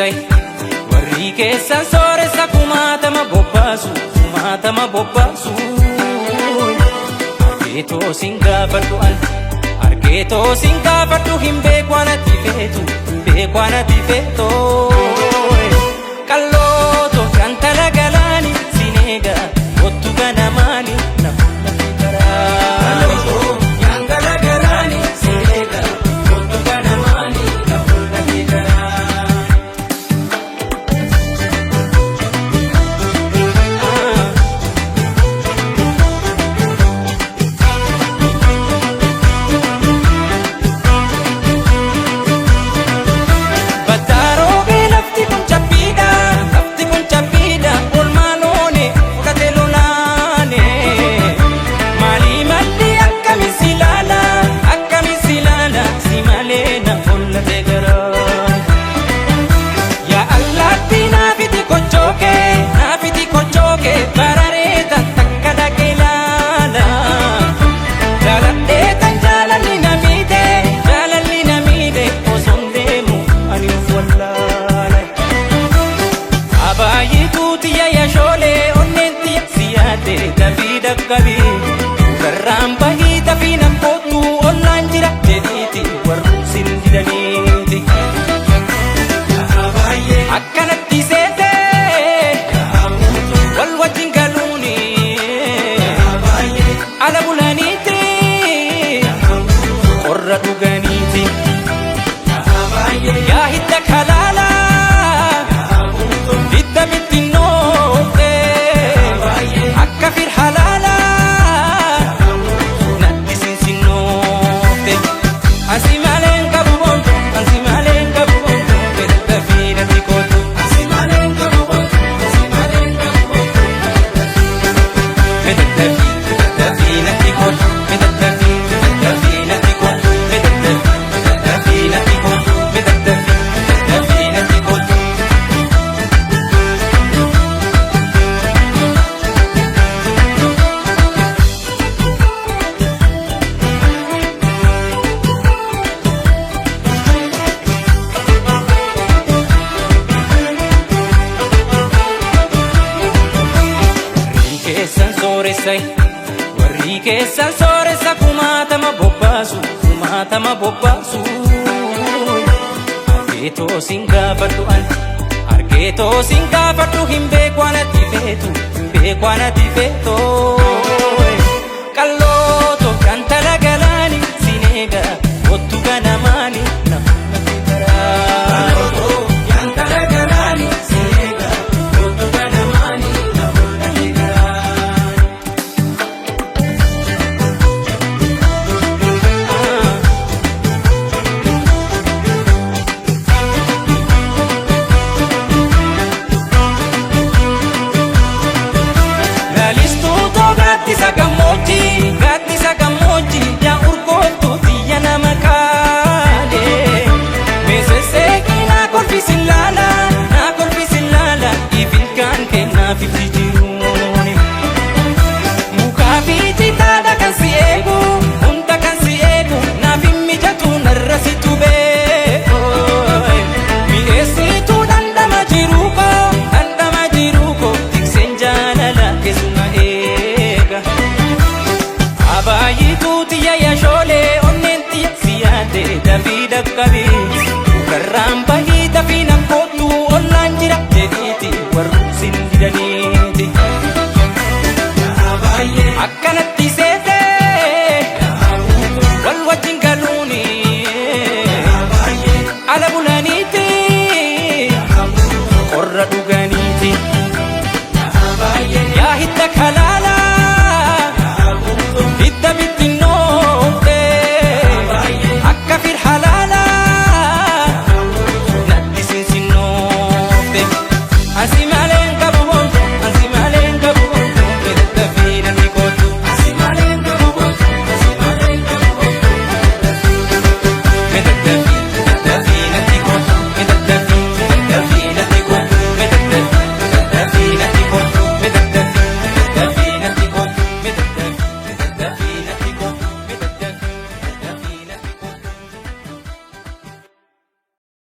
sooressa, warri keessan sooressa kumaatama bobbaasu, kumaatama bobbaasu. Argeetoo sin gaafadhu an, argeetoo sin gaafadhu, hin beeku anatti feetu, hin beeku anatti feetu. Qallooto shantala galaani sin eega, kottu ganamaani na fuula karaa. Shantala galaani sin eega, kottu ganamaani na fuula karaa. Battaaroo lafti kun cabbiidha, lafti kun cabbiidha, oolmaa loone fudhate lolaane. Maalii malli akkami si ilaala, akkami si ilaala, si malee na hollate garaan. Yaa allaatti naafiti kochooke, naafiti kochooke, bararee tan takka dhaqee ilaala. Jaaladhee tan jaalalli na miite, jaalalli na miite, osoon deemu ani of wallaala. Abaayituu tiyya yashoolee onneen tiyya siyaate dafii dhaqqabii. Garraan bahii dafii nan kootu ollaan jira jedhiiti warruusin didaniiti. Akkanatti seetee wal wajjin galuuni ala bulaniiti qorra dhuganiiti. Yaa hidda kalaalaa hidda bittinnoofte akka firhalaalaa natti sinsinnoofte. Asi malee hin qabu boontu, asi malee hin qabu boontu, dafii natti kootu. Asi malee hin qabu boontu, asi malee hin qabu boontu. Dafii, dafii natti kootu, dafii, dafii natti kootu, dafii, dafii natti kootu, dafii, dafii natti kootu. Warri keessan sooressa, warri keessan sooressa, kumaatama bobbaasu, kumaatama bobbaasu. Argeetoo sin gaafadhu an, argeetoo sin gaafadhu, hin beeku anatti feetu, hin beeku anatti feetu.